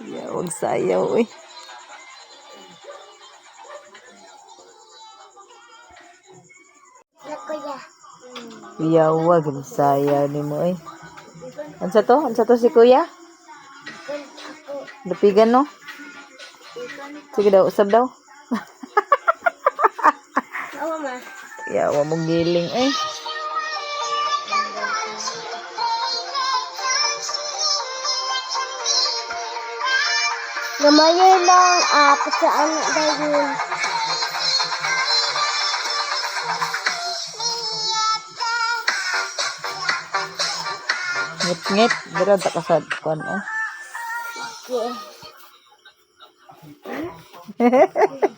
Yawag sayaw eh. Na kuya. Yawag sayaw ni mo eh. Unsa to? Unsa to si kuya? Ako. Dapigan no? Sige daw, usab daw. Awa ma. Yawa mong giling eh. Gamayo lang apat sa ano dahil. Ngit-ngit. Dira ta ka sa kuan oh. Okay.